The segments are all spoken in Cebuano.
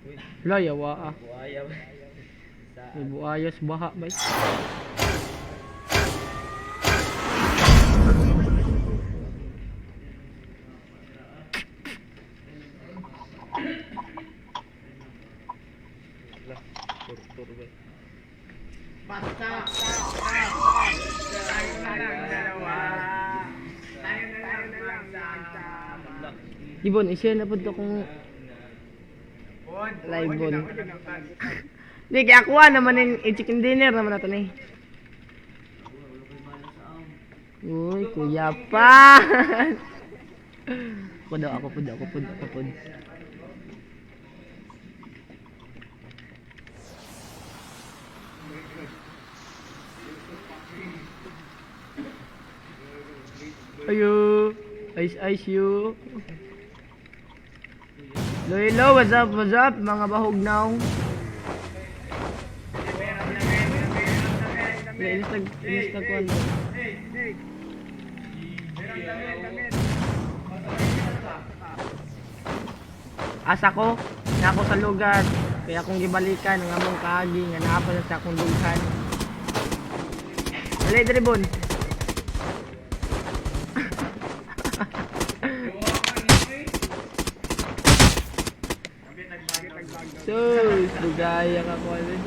Wala, yawa ah. Buaya ba? May buayos baha ba? Wala, torture ba? Basta! Tayo na lang dalawa. Tayo na lang magsama. Ibon, i-share na po to kung live bon. Hindi, kaya kuha naman yung chicken dinner naman natin eh. Uy, kuya pa! Ako daw, ako po daw, ako po daw, ako po. Ayo, ice ice you. Hello, hello, what's up, mga bahugnaw. Inis nag, inis nag kuwan. Asa ko, na ako sa lugar, kaya akong gibalikan ang among kaagi nga naa pa sa akong dughan. Dali diri bon. Sus, dugaya ka ko ano.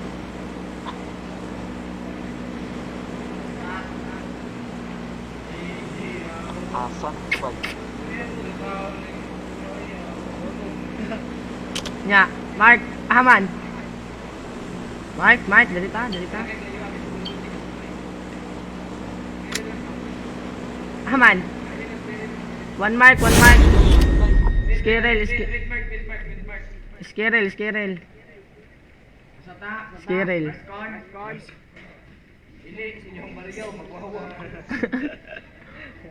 Asan ba? Nya, Mark, Aman. Mark, Mark, dali ta, dali ta. Aman. One mark, one mark. Skirel, Skirel, Skirel. Skirel.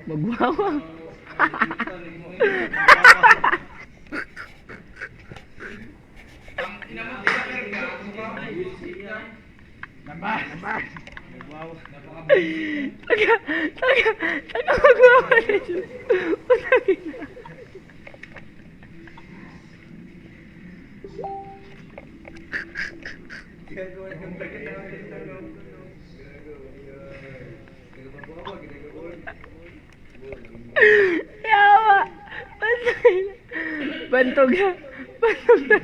Magwawa. Taga, taga, taga magwawa na siya. Putang ina. Yawa. Putang ina. Bantog na. Bantog na.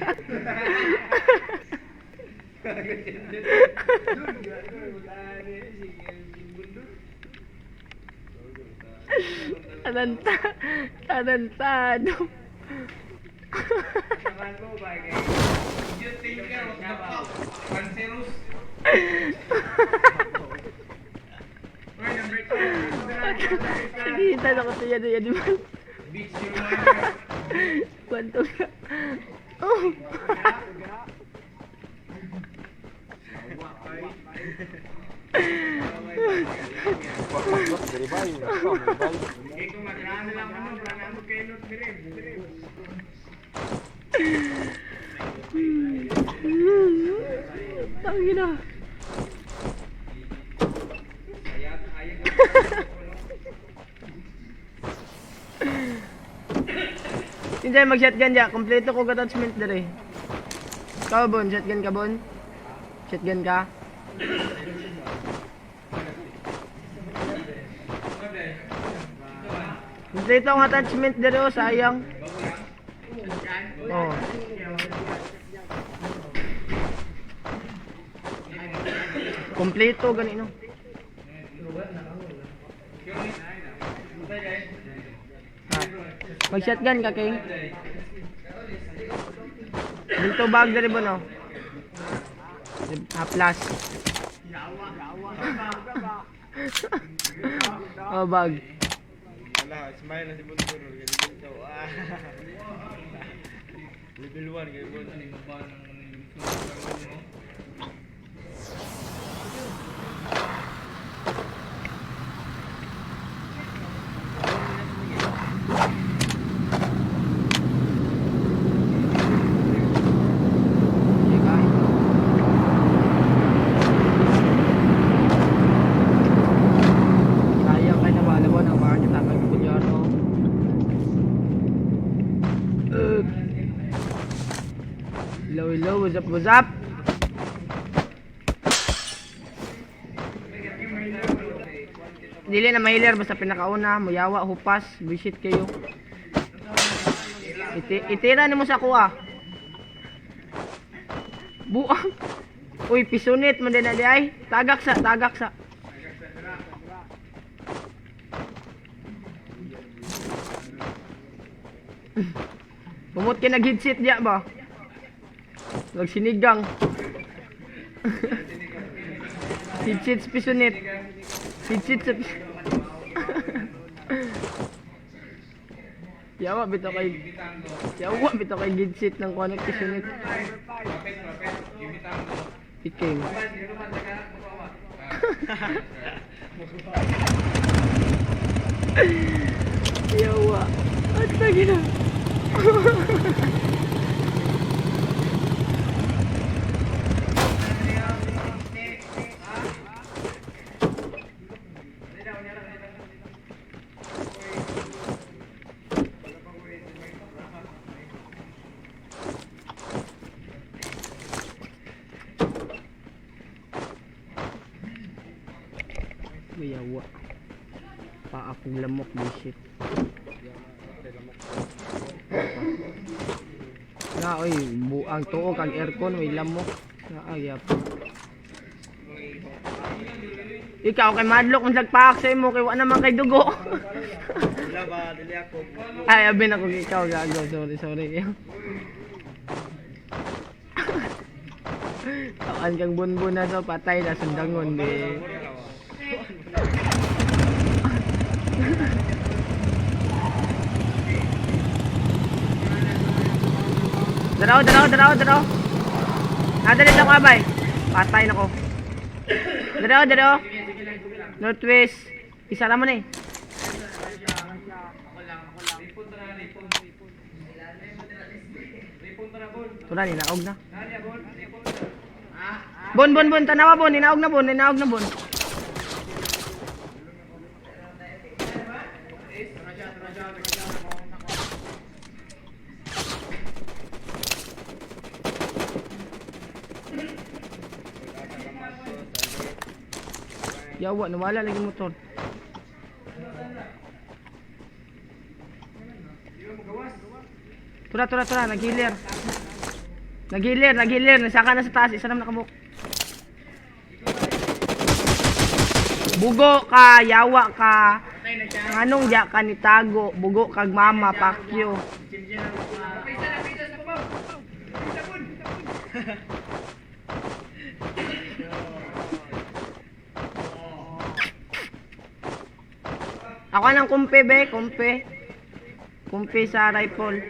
Taranta. Tarantado. Nakikita na ko ito yan, yan, yan. Bantog na. Oh. Diri ba yun? Diri ba yun? Tangina. Hindi, mag-shotgun dya. Kompleto ko attachment dire. Ikaw, Bon. Shotgun ka, Bon? Shotgun ka? Kompleto ang attachment dire, oh. Sayang. Oh. Kompleto, ganino. Ha. Mag-shotgun ka, King. Dito bag dali ba, no? Haplas. Oh, bag. Wala, smile na si Bundur. Ganito ito. Ah. Level 1, kay Bun. Sayang kay nabala mo nang baka kita kay Pulyano. Hello, hello, what's up, what's up? Dili na mahiler basta pinakauna, muyawa, hupas, visit kayo. Itira nimo sa kuha. Buang. Uy, pisunit man din na di ay. Tagak sa, tagak sa. Bumot kay nag-headset diya ba? Nagsinigang. Headset sa pisunit. Headset sa Yawa bitaw kay Yawa bitaw kay headset ng kuno pisunit. Iking. Yawa. At lagi na. Yawa. Paakong lamok, bullshit. Na, oy, buang tuo kag aircon, may lamok. Na, ay, yap. Ikaw kay madlok man paak sa imo kay wa naman kay dugo. Wala ba, dili ako. Ay, abi na ko ikaw gago. Sorry, sorry. Tawan kang bunbun na so patay na sundangon di. Daraw, daraw, daraw, daraw. Nadali sa ko abay. Patay na ko. Daraw, daraw. Northwest. Isa lang man eh. Tula, ninaog na. Bon, bon, bon, tanawa bon, ninaog na bon, ninaog na bon. Yawa, nawala lagi motor. Tura, tura, tura, naghilir. Naghilir, naghilir. Nasaka na sa taas, isa naman nakabuk. Bugo ka, yawa ka. Anong ya ka ni Tago, bugo kag mama, pakyo. Ako ng kumpe be, kumpe. Kumpe sa rifle.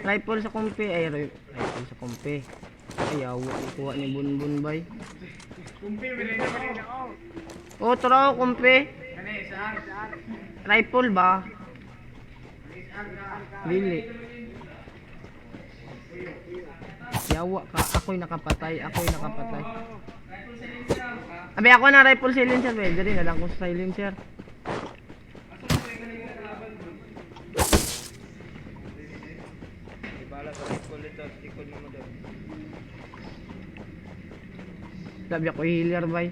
Rifle sa kumpe. Ay, rifle sa kumpe. Ay, awa. Kuha ni Bunbun bay. Kumpi, wala na ako. Oh, tara, kumpe. Kani, saan? Rifle ba? Lili. Yawa ka. Ako'y nakapatay. Ako'y nakapatay. Abi, ako na rifle silencer. Pwede rin. Alam ko sa silencer. Ibala sa likod dito, likod mo doon. Sabi ako healer bay.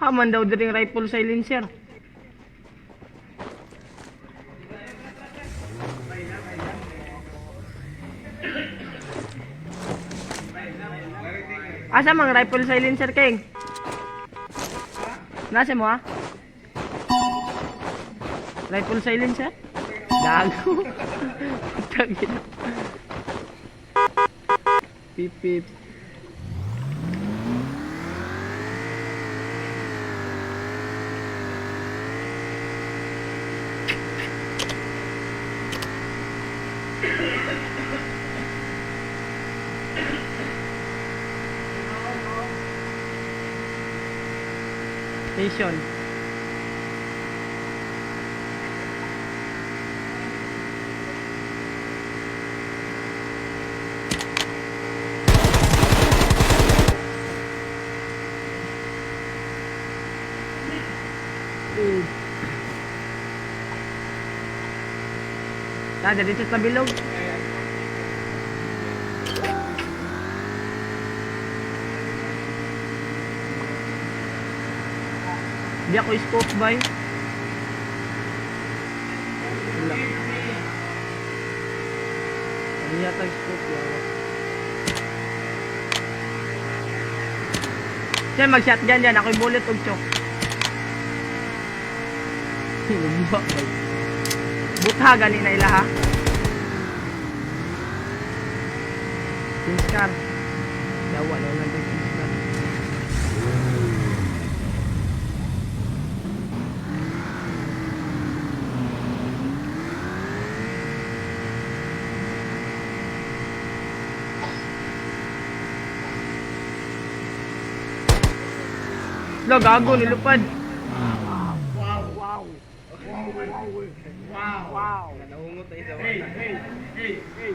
Haman daw diring rifle silencer. Asa mang rifle silencer king? Nasa mo ah? Rifle silencer? Gago. Putang ina. Beep beep. Station. Ta, dito sa bilog. Di ako scope bay. Wala. Hindi yata scope yawa. Siya mag-shotgun dyan. Ako'y bullet og choke. Lugba bay. Butha gani na ila ha. Kingscar. Yawa na lang tayo Kingscar. Lo, gago, nilupad. Nahungot na isa. Hey, hey, hey, hey.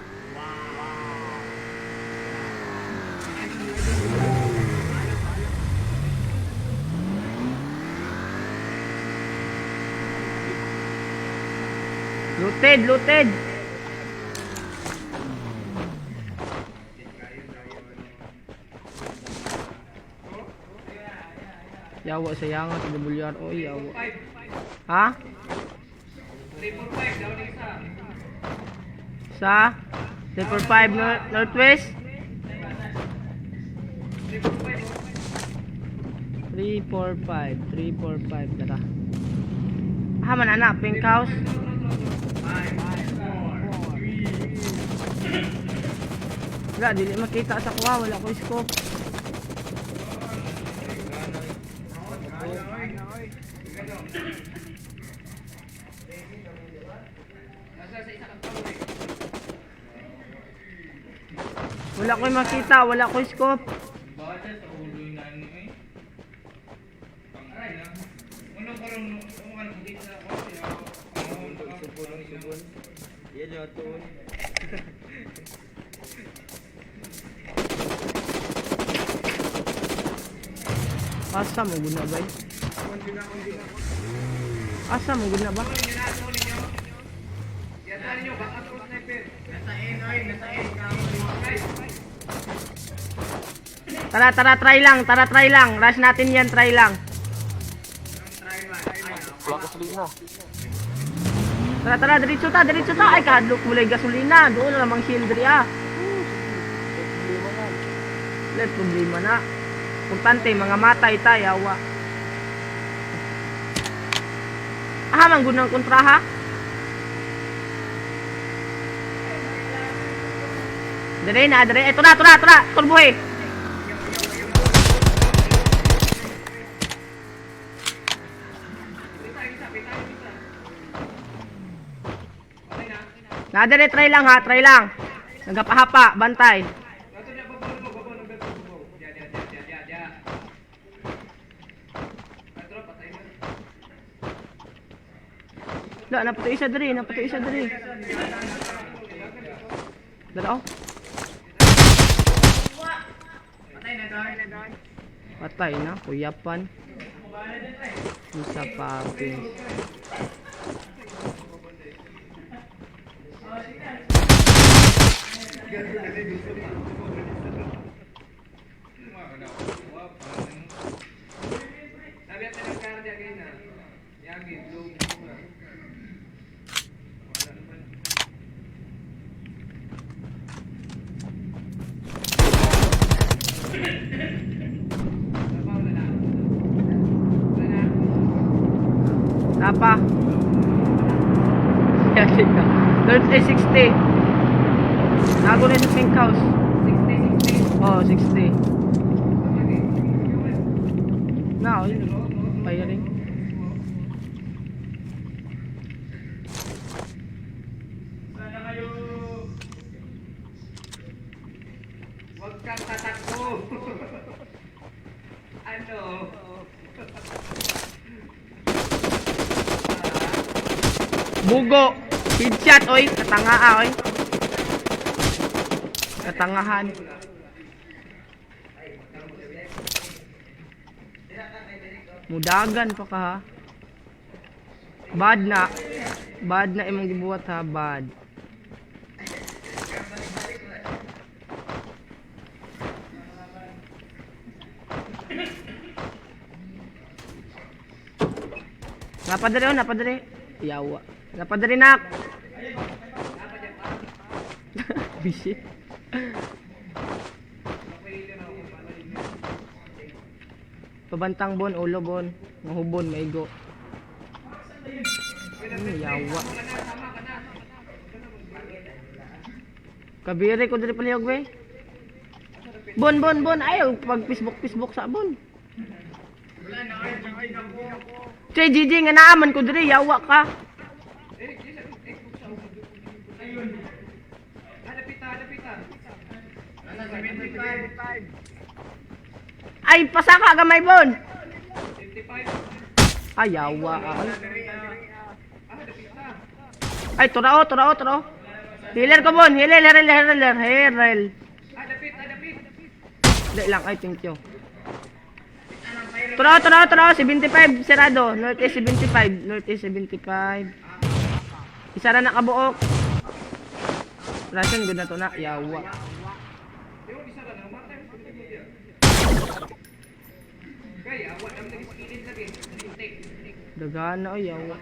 Looted, looted. Yawa sa yanga sa WRO, yawa. Ha? 345, daw na isa. Sa 345 Northwest? 345, 345, tara. Ah, man anak, pink house. Wala, dili makita sa kuha, wala ko scope. Wala ko makita, wala ko scope. Bata sa ulo yung ano eh. Pangay na. Ano karon ano karon dito sa ako. Subon ang subon. Yan yung atuon. Asa mo guna ba? Asa mo guna ba? Nasa N, oy, nasa N. Tara, tara, try lang, tara, try lang. Rush natin yan, try lang. Wala gasolina. Tara, tara, diretso ta, diretso ta. Ay, kahadlok mo lang gasolina. Doon na namang shield ah. Problema na. Wala problema na. Importante, mga matay tayo, awa. Ah, manggunang kontra ha? Dire na, dire. Ito na, ito na, ito na. Turbo eh. Na, dire, try lang ha, try lang. Nagapahapa, bantay. Wala, naputo isa diri, naputo isa diri. Dala oh. Patay na, kuyapan. Isa pa pin. Sabi natin ng card again na. Yagi, blue. Tapa. Third ay 60. Nago na sa pink house. 60, 60. Oh, 60. Na, oh, yun. Firing. Sana kayo. Huwag kang tatakbo. Ano? Bugo. Headshot, oy. Katanga, ah, oy. Katangahan. Mudagan pa ka, ha. Bad na. Bad na imong gibuhat, ha. Bad. Napadali oh, napadali. Yawa. Napadali nak. Bisit. Pabantang bon, ulo bon, mahubon, maigo. Yawa. Kabiri ko diri palihog be. Bon, bon, bon. Ayaw, pag Facebook, Facebook sa bon. Che, GG, nga naaman ko diri, yawa ka. Ah, dapita, dapita. Ay, pasaka gamay bon. 55. Ay, yawa. Ay, Ah, dapita. ay turao, turao, turao. Healer ko bon, healer, healer, healer, healer. Ah, dapit, ah, dapit. Di lang, ay, thank you. Turao, turao, turao, 75, sarado. North East 75, North East 75. Isa ra nakabuok. Russian, good na to na. Yawa. Ewan, isa ka na. Matay mo sa video. Kay, awa, ang nag-skillet lagi. Lintik. Dagana, ay, yawa.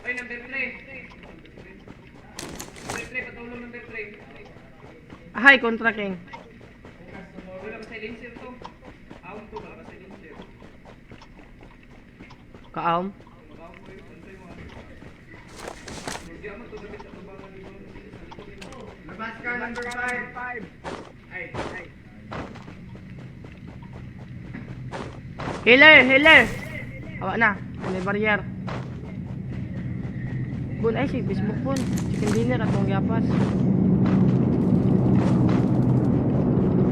Ay, number 3. Number 3, patulong number 3. Hi, Contra King. Wala ka silencer to. Awon to, wala ka silencer. Kaam. Makaw ko yun, bantay mo ah. Di ako matulog sa tubangan nito. Sa likod nito. Labas ka, number 5. Ay, ay. Healer, healer. Awa na, may barrier. Bun, ay si Facebook bun. Chicken dinner atong yapas.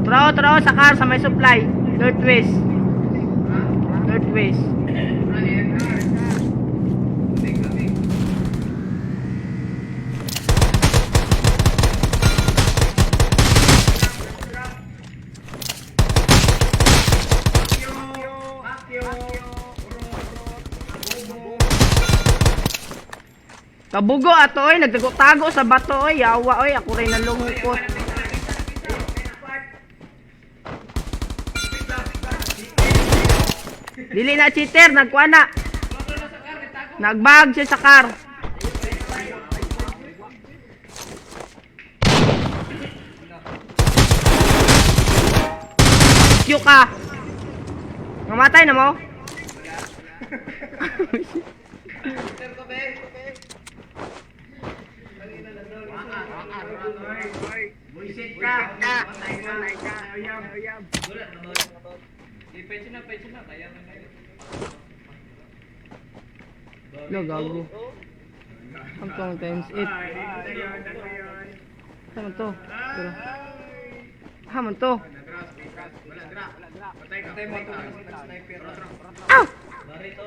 Trao, trao sa car sa may supply. Northwest. Northwest. Kabugo ato oy, nagtago-tago sa bato oy, yawa oy, ako rin nalungkot. Dili na cheater, nagkuha na. Nagbag siya sa car. Q ka. Namatay na mo? Buisit ka. Patay ka. Uyab. Di, pwede na, pwede na. Kaya na kayo. Lo, gago. Ang tong times 8. Saan to? Pero. Ha, man to. Bantay mo ito, nag-sniper. Ow! Bantay mo.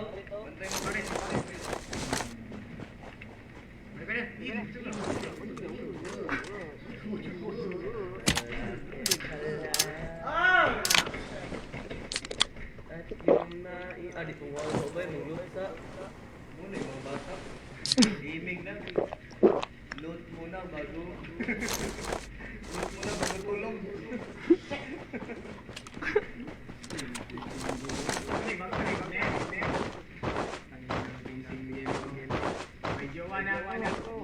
Muna yung mga bata. Gaming na. Loot muna bago. Loot muna bago tulog. May jowa na ako.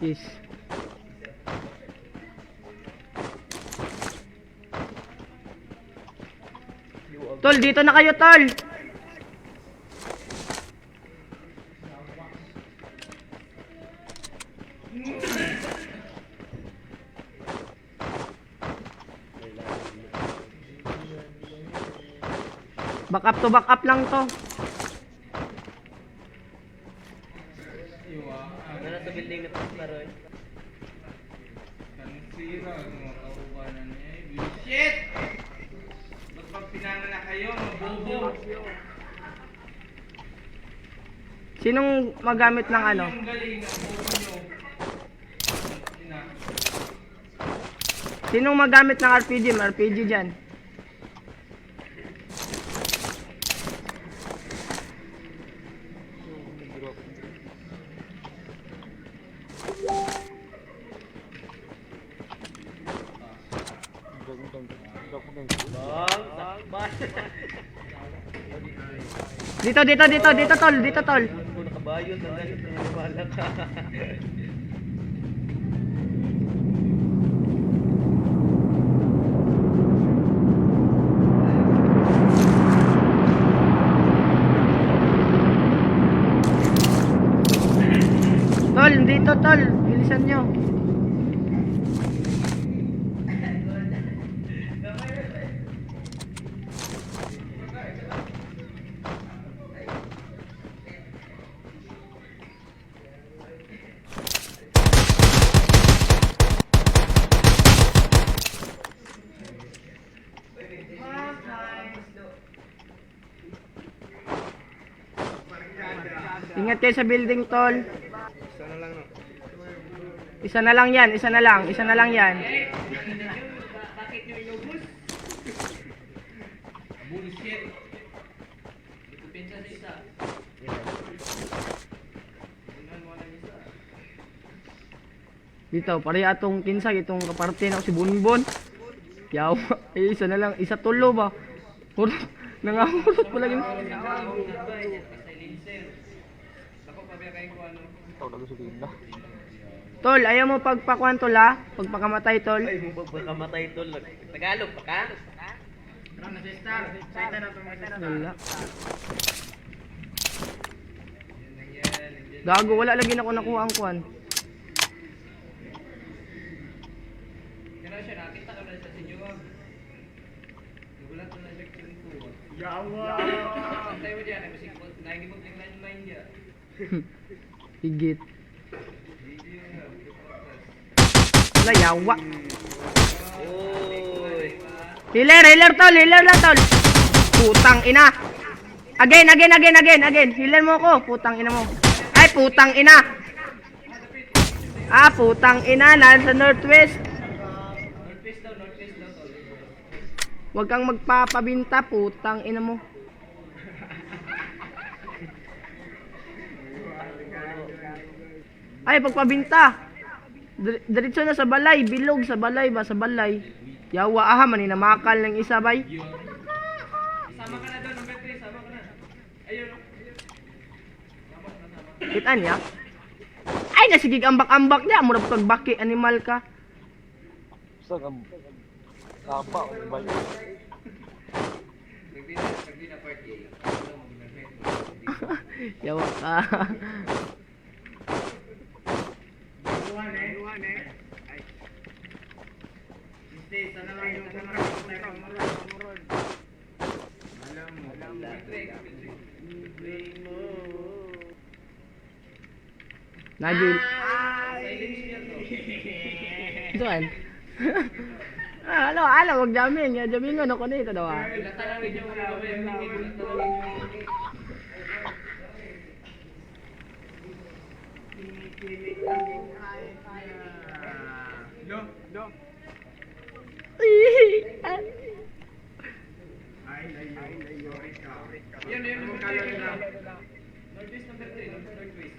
Yes. Tol, dito na kayo, tol. Back up to back up lang to. Kansira, mga kaubanan niya. Shit! Ba't pag pinanganak kayo, mabobo? Sinong magamit ng ano? Ang galing, ang bobo nyo. Ina. Sinong magamit ng RPG? May RPG dyan. Bang, sakban. Dito, dito, dito, dito, tol, dito, tol. Kung nakabayon na ganit na bala ka. Tol, dito, tol. Bilisan nyo. Ingat kayo sa building, tol. Isa na lang, no? Isa na lang yan, isa na lang, isa na lang yan. Bakit nyo inubos? Bullshit. Kumpensa sa isa. Unahan mo lang isa. Dito, pare atong kinsa itong kaparte na si Bonbon. Yaw, eh, isa na lang, isa tulo ba? Hurot, nangahurot pala yun. Ako, pabiya kayo ko ano. Ito, gasolina. Tol, ayaw mo pagpakuan tol ha? Pagpakamatay tol. Ay, mo ba kamatay tol? Tagalog pa ka? Wala. Gago, wala lagi na ako nakuha ang kuan. Kaya siya, nakita ko na sa inyo. Nagulat na siya kung ko. Yawa! Antay mo dyan, nagibot lang landmine dyan. Higit. Wala, yawa. Oy! Healer, healer tol, healer lang tol. Putang ina. Again, again, again, again, again. Healer mo ko, putang ina mo. Ay, putang ina. Ah, putang ina, nasa northwest. Northwest daw, northwest daw tol. Huwag kang magpapabinta, putang ina mo. Ay, pagpabinta. Diretso na sa balay, bilog sa balay ba, sa balay. Yawa, aha, maninamakal ng isa bay. Sama ka na doon, number 3, sama ka na. Ayun, oh. Kita niya? Ay, nasigig ambak-ambak niya. Murag pagbaki, animal ka. Basta ang kaba o bayo. Pagdi na party. Ano mo ginamit? Yawa ka. Isa na lang yung Alam mo. Nagil. Saan? Ah, ano, ano, wag jamming. Jamming ano ko nito daw ah. Lata lang rin yung mga lata lang yung Lo, lo. Ay, ay, ay, ay, Yan, yan, number 3. Northwest number 3, northwest.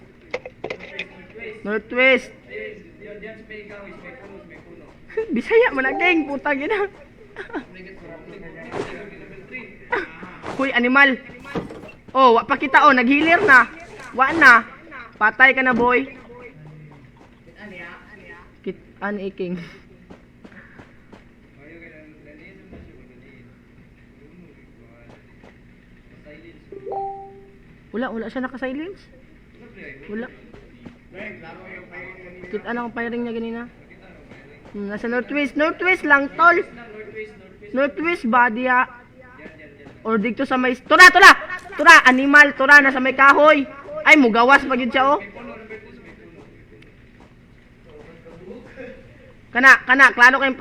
Northwest, northwest. Northwest. Ayun, yan, yan, sa may kawis, may puno, may puno. Bisaya man ang gang, putang ina. Number 3. Huy, animal. Oh, wa pa kita oh, naghilir na. Wa na. Patay ka na, boy. Kit an iking. Wala, wala siya naka-silence. Wala. Kita na ang firing niya ganina. Nasa northwest, northwest lang tol. Northwest ba diya? Or dito sa may tura tura. Tura animal tura nasa may kahoy. Ay mugawas pa gyud siya oh. Kana kana klaro kay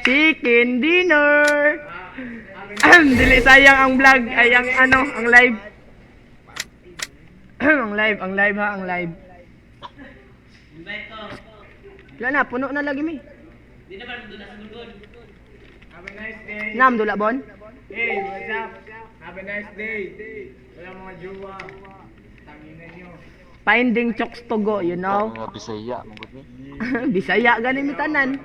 Chicken dinner. Dili sayang ang vlog ay ang ano, ang live. Ang live, ang live ha, ang live. Wala na, puno na lagi mi. Have a nice day. Nam dula bon. Hey, what's up? Have a nice day. Wala mga jowa. Tangina nyo. Finding chokes to go. Mga Bisaya, mga ni. Bisaya gani mi tanan.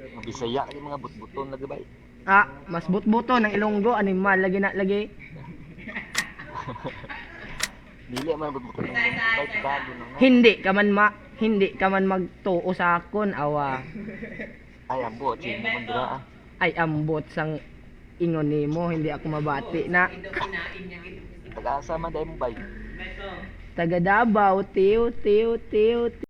Mga Bisaya kay mga butbuton lagi bay. Ah, mas butbuto ng Ilonggo animal lagi na lagi. Dili man butbuton ng bay Tagalog na. No? Hindi ka man magtuo sa akon awa. Ay ambo, chino man dira ah. Ay ambot sang ingon nimo, hindi ako mabati na. Taga-asa man dai mo bay. Taga Davao, tiw tiw tiw.